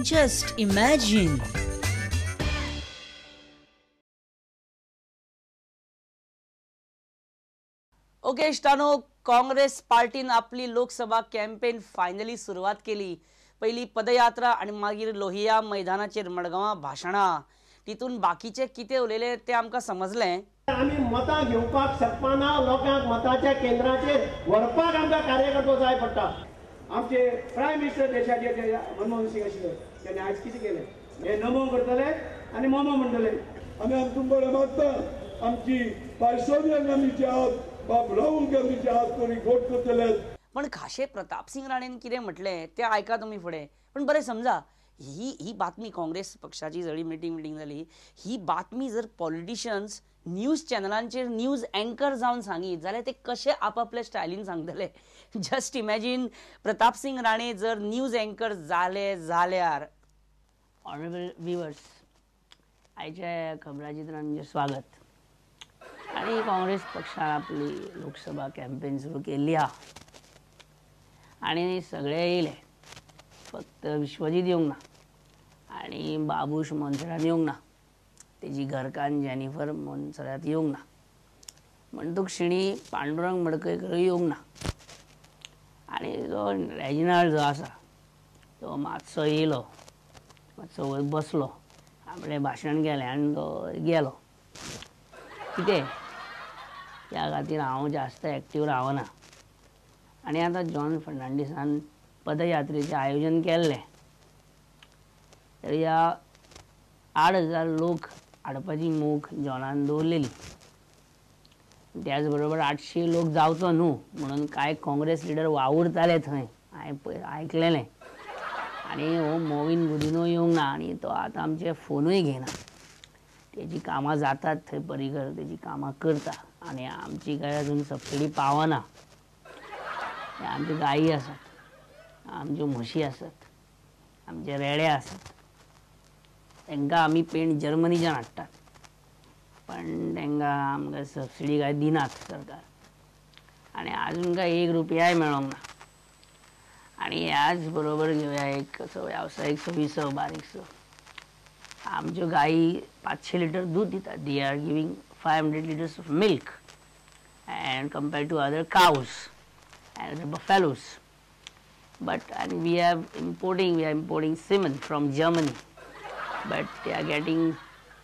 Just imagine. Okay इश्टानो, Congress पार्टीन आपली Lok Sabha campaign finally सुरवात केली. पयली पदयात्रा आनी मागीर लोहिया मैदानाचेर मडगांवां भाशणां. तितून बाकीचे कितें उलयले तें आमकां समजलें. आमी मतां घेवपाक शकपाना, लोकांक मताच्या केंद्राचेर व्हरपाक आमकां कार्यकर्तो जाय पडटा. आमचे प्रायम मिनिस्टर देशाचे जे मनमोहन सिंग आशिल्ले तेणे आयज कितें केलें? हे नमो करतले आनी मोमो म्हणटले. आमी आमकां बरें मागता, आमची बाय सोनिया गांधीचे हात, बाब राहुल गांधीचे हात कोणी घोट करतले. पण खाशे प्रतापसिंग राणेन कितें म्हटलें तें आयका तुमी फुडें. पण बरें समजा ही ही बातमी काँग्रेस पक्षाची सगळी मिटींग जाली, ही बातमी जर पॉलिटिशियन्स न्यूज चॅनलांचेर न्यूज अँकर जावन सांगीत जाल्यार ते कशे आपापल्या स्टायलीन सांगतले. जस्ट इमॅजीन प्रतापसिंग राणे जर न्यूज अँकर जाले जाल्यार. ऑनरेबल व्हिवर्स, आयच्या खबराचित्रांचें स्वागत. आनी काँग्रेस पक्षान आपली लोकसभा कॅम्पेन सुरू केल्ली आहा आनी सगळे येयले, फक्त विश्वजीत येवंक ना आनी बाबूश मोन्सेरात येवंक ना, तेजी घरकान्न जेनिफर मोन्सेरात येवंक ना, म्हणटूक शिणी पांडुरंग मडकयकर येवंक ना आनी जो रेजिनाल्ड जो आसा तो मातसो येयलो, मातसो वयर बसलो, आपलें भाशण केलें आनी तो गेलो. कितें त्या खातीर हांव जास्त एक्टीव रावना. आनी आतां जॉन फर्नांडीसान पदयात्रेचें आयोजन केल्लें, तर ह्या 8,000 लोक हाडपाची मोख जॉनान दवरलेली. त्याच बरोबर 800 लोक जावचो न्हू म्हणून कांय काँग्रेस लिडर वावुरताले थंय, हांवें आयकलेलें. आनी हो मोविन गुदिनो येवंक ना आनी तो आतां आमचे फोनूय घेयना. तेजी कामां जातात थंय परिकर, तेजी कामां करता आनी आमची काय अजून सबसिडी पावना. आमच्यो गायी आसात, आमच्यो म्हशी आसात, आमचे रेडे आसात, तांकां आमी पेंट जर्मनीच्यान हाडटात, पण तांकां आमकां सबसिडी काय दिनात सरकार आनी आजून काय 1 रुपयाय मेळोंक ना. आनी ह्याच बरोबर घेवया एक असो वेवसायीक सोयीसो बारीकसो. आमच्यो गायी 500 लिटर दूद दितात. They are giving 500 litres of milk and compare to other cows and buffaloes. But and we are importing semen from Germany, but they are getting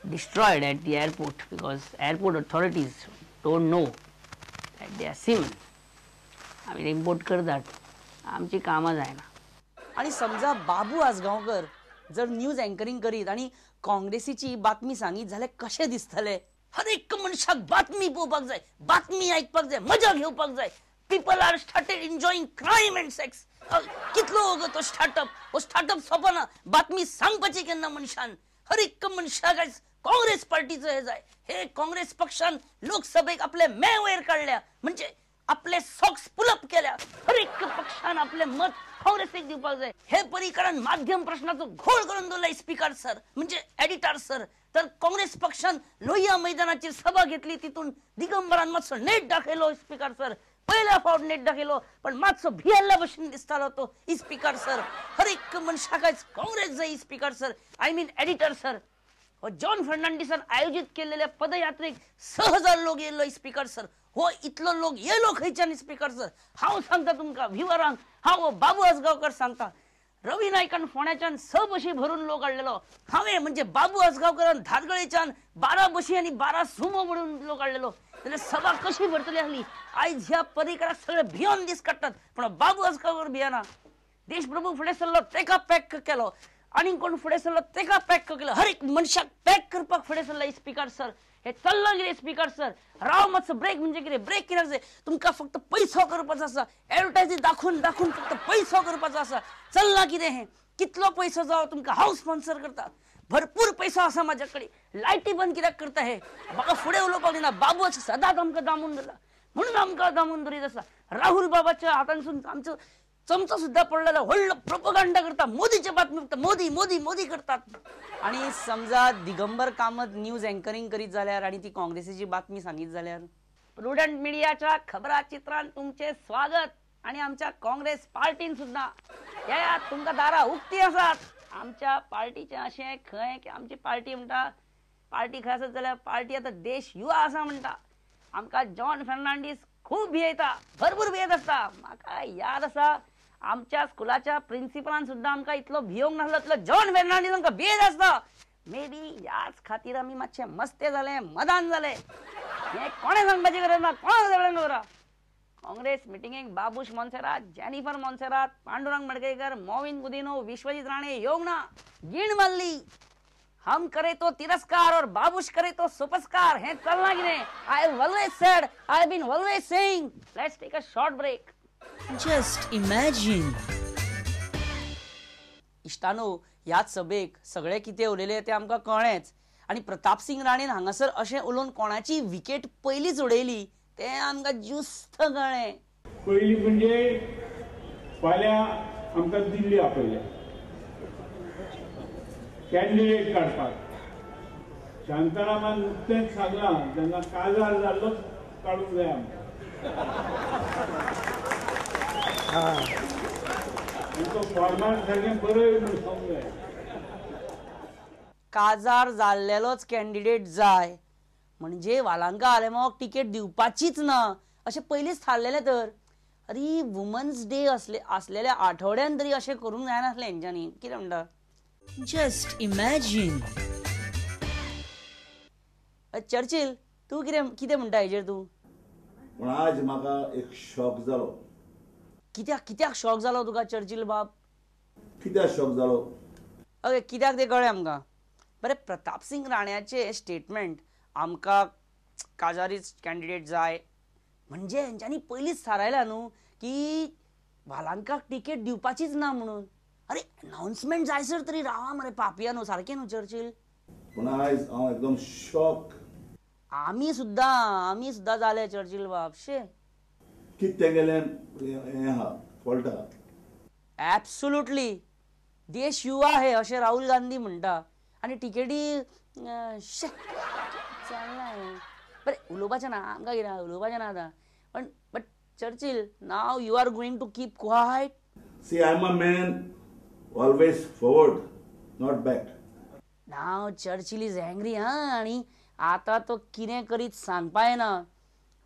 destroyed at the airport because airport authorities don't know that they are semen. आमी import करतात, आमची कामां जायना. आनी समजा बाबू आजगांवकर जर news anchoring करीत आनी काँग्रेसीची बातमी सांगीत जाल्यार कशें दिसतलें? हर एक मनशाक बातमी पळोवपाक जाय, बातमी आयकपाक जाय, मजा घेवपाक जाय. People are started enjoying crime and sex. कितलो गो तो स्टार्टअप, हो स्टार्टअप सोंपना. बातमी सांगपाची केन्ना मनशान? हर एक मनशाक आयज काँग्रेस पार्टीचो हे जाय. हे काँग्रेस पक्षान लोकसभेक आपले मे वयर काडल्या, म्हणजे आपले सॉक्स पुलअप केल्या. हर एक पक्षान आपले मत काँग्रेसीक दिवपाक जाय. हे परिकरान माध्यम प्रश्नाचो घोळ करून दवरला स्पीकर सर, म्हणजे एडिटर सर. तर काँग्रेस पक्षान लोहिया मैदानाचेर सभा घेतली, तितून दिगंबरान मातसो नेट दाखयलो स्पीकर सर. पयल्या फावट नेट दाखयलो, पण मातसो भियेल्ल्या भशेन दिसतालो तो स्पीकर सर. हर एक मनशाक आयज काँग्रेस जाय speaker sir, I mean editor sir. हो जॉन फर्नांडीसान आयोजीत केलेल्या पदयात्रेक 6,000 लोक येयल्लो स्पीकर सर. हो इतलो लोक येयलो खंयच्यान स्पीकर सर? हांव सांगता तुमकां व्ह्युअरांक, हांव हो बाबू आजगांवकर सांगता, रवी नायकान फोंड्याच्यान 6 बशी भरून लोक हाडलेलो. हांवें म्हणजे बाबू आजगांवकरान धारगळेच्यान 12 बशी आनी 12 सुमो भरून लोक हाडलेलो. जाल्यार सभा कशी भरतली आसली? आयज ह्या परिकराक सगळे भियोन दीस काडटात, पूण बाबू आजगांवकर भियेना. देशप्रभू फुडें सरलो तेका पॅक केलो, आनी कोण फुडें सरलो तेका पॅक केलो. हर एक मनशाक पॅक करपाक फुडें सरला स्पीकर सर. हे चल्लां कितें स्पीकर सर? राव मातसो ब्रेक म्हणजे कितें? ब्रेक कित्याक जाय? तुमकां फक्त पयसो करपाचो आसा, एडवर्टायजींग दाखोवन दाखोवन फक्त पयसो करपाचो आसा. चल्लां कितें हें? कितलो पयसो जावं तुमकां हांव स्पॉन्सर करता, भरपूर पयसो आसा म्हाज्या कडेन. लायटी बंद कित्याक करता हे? म्हाका फुडें उलोवपाक दिना. बाबू सदांच आमकां दामून धरला, म्हणून आमकां दामून धरीत आसा. राहुल बाबाच्या हातांसून आमचो चमचो सुद्धा पडलेलो. व्हडलो प्रोपोगंडा करता, मोदीचे बातमी फक्त मोदी मोदी मोदी करतात. आनी समजा दिगंबर कामत न्यूज अँकरींग करीत जाल्यार आनी ती काँग्रेसीची बातमी सांगीत जाल्यार. प्रुडंट मिडियाच्या खबराचित्रान तुमचें स्वागत. आनी आमच्या काँग्रेस पार्टीन सुद्दां येयात, तुमकां दारां उक्ती आसात. आमच्या पार्टीचें अशें खंय की आमची पार्टी म्हणटा, पार्टी खंय आसत जाल्यार पार्टी आतां देश युवा आसा म्हणटा. आमकां जॉन फेर्नांडीस खूब भियेता, भरपूर भियेत आसता. म्हाका याद आसा आमच्या स्कुलाच्या प्रिंसिपलान सुद्दां आमकां इतलो भियोंक नासलो इतलो जॉन फेर्नांडीस आमकां भियेत आसता. मे बी ह्याच खातीर आमी मातशें मस्ते जाले, मदान जाले. हें कोणें सांगपाची गरज ना, कोणाक सगळ्यांक खबर आसा. काँग्रेस मिटिंगेक बाबूश मोन्सेरात, जेनिफर मोन्सेरात, पांडुरंग मडकयकर, मोविन गुदिनो, विश्वजीत राणे येवंक ना, गीण मारली. हम करे तो तिरस्कार और बाबूश करे तो सुपस्कार, हें चलना कितें? I have always said, I have been always saying. Let's take a short break. Just imagine. इश्टानो, ह्याच सभेक सगळे कितें उलयले तें आमकां कळ्ळेंच. आनी प्रतापसिंग राणेन हांगासर अशें उलोवन कोणाची विकेट पयलींच उडयली तें आमकां ज्युस्त कळ्ळें. पयलीं म्हणजे फाल्यां आमकां दिल्ली आपयल्या कॅन्डिडेट काडपाक. शांतारामान नुकतेंच सांगलां जेन्ना काजार जाल्लोच काडूंक जाय आमकां. तो फॉर्माट सारकें बरय म्हूण सांगूंक जाय. काजार जाल्लेलोच कॅन्डिडेट जाय म्हणजे वालांका आलेमावाक तिकेट दिवपाचीच ना अशें पयलींच थारलेलें. तर अरे वुमन्स डे असले आसलेल्या आठवड्यान तरी अशें करूंक जायनासलें हेंच्यांनी. कितें म्हणटा? Just imagine. Churchill, तूं कितें कितें म्हणटा हेजेर तूं? पूण आज म्हाका एक शॉक जालो. कित्याक कित्याक शॉक जालो तुका चर्चिल बाब? कित्याक शॉक जालो? ओके, कित्याक तें कळ्ळें आमकां. बरें, प्रतापसिंग राण्याचें स्टेटमेंट आमकां काजारीच कॅन्डिडेट जाय म्हणजे हेंच्यांनी पयलींच थारायलां न्हू की वालांकाक तिकेट दिवपाचीच ना म्हणून. अरे अनाउन्समेंट जायसर तरी रावा मरे पापया न्हू, सारकें न्हू चर्चिल? पूण आयज हांव एकदम शॉक. आमी सुद्दां जाले चर्चिल बाब. शे कितें तेगेलें हें आहा, फॉल्ट आहा. एब्सोल्युटली, देश युवा हे अशें राहुल गांधी म्हणटा आनी तिकेटी शे चलना हें. बरें, उलोवपाचें ना आमकां, कितें उलोवपाचें ना आतां. पण but Churchill, now you are going to keep quiet. See, I am a man always forward, not back. Now Churchill is angry. हा, आनी आतां तो कितें करीत सांगपा येना.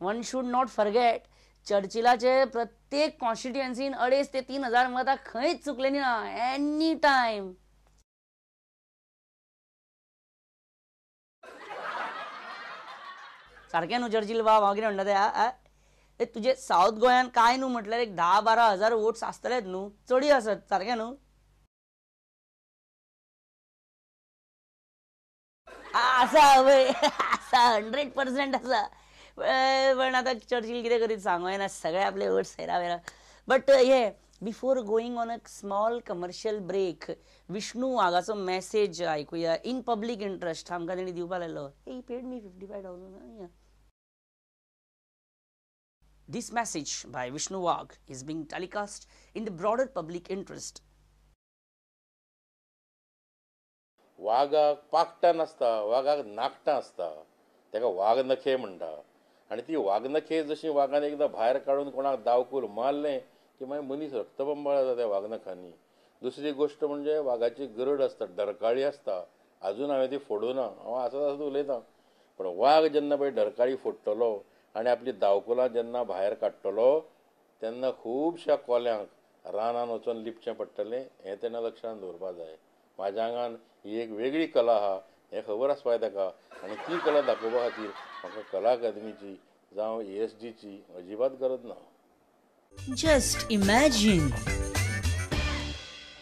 वन should not forget, चर्चिलाचे प्रत्येक कॉन्स्टिट्युएन्सीन 2,500 ते 3,000 मतां खंयच चुकलेली ना एनी टायम. सारकें न्हू चर्चिल बाब? हांव कितें म्हणटा तें, तुजे सावथ गोंयान कांय न्हू म्हटल्यार एक 10-12 हजार वोट्स आसतलेच न्हू, चडय आसत, सारकें न्हू? आसा वय, आसा, 100% आसा. पण आतां चर्चिल कितें करीत सांगू येना, सगळे आपले वोट्स हेरा वेरा. बट हे before going on a small commercial break, Vishnu वाघाचो message आयकुया. In public interest आमकां तेणी दिवपा लायलो. He paid me 55,000. This message by Vishnu Wagh is being telecast in the broader public interest. वागाक पाकटां नासता, वागाक नाकटां आसता, ताका वाग नखे म्हणटा. आनी ती वागनखे जशी वागान एकदां भायर काडून कोणाक दावकूल मारलें की मागीर मनीस रक्तबंबाळ जाता त्या वागनखांनी. दुसरी गोश्ट म्हणजे वागाची गरड आसता, डरकाळी आसता. आजून हांवें ती फोडूना, हांव आसा आसा उलयतां. पूण वाग जेन्ना पळय डरकाळी फोडटलो आनी आपली दावकुलां जेन्ना भायर काडटलो तेन्ना खुबश्या कोल्यांक रानान वचून लिपचें पडटलें, हें तेन्ना लक्षांत दवरपा जाय. म्हाज्या आंगान ही एक वेगळी कला आहा हें खबर आसपा जाय ताका. आनी ती कला दाखोवपा खातीर म्हाका कला अकादमीची जावं ESDची अजिबात गरज ना. Just imagine.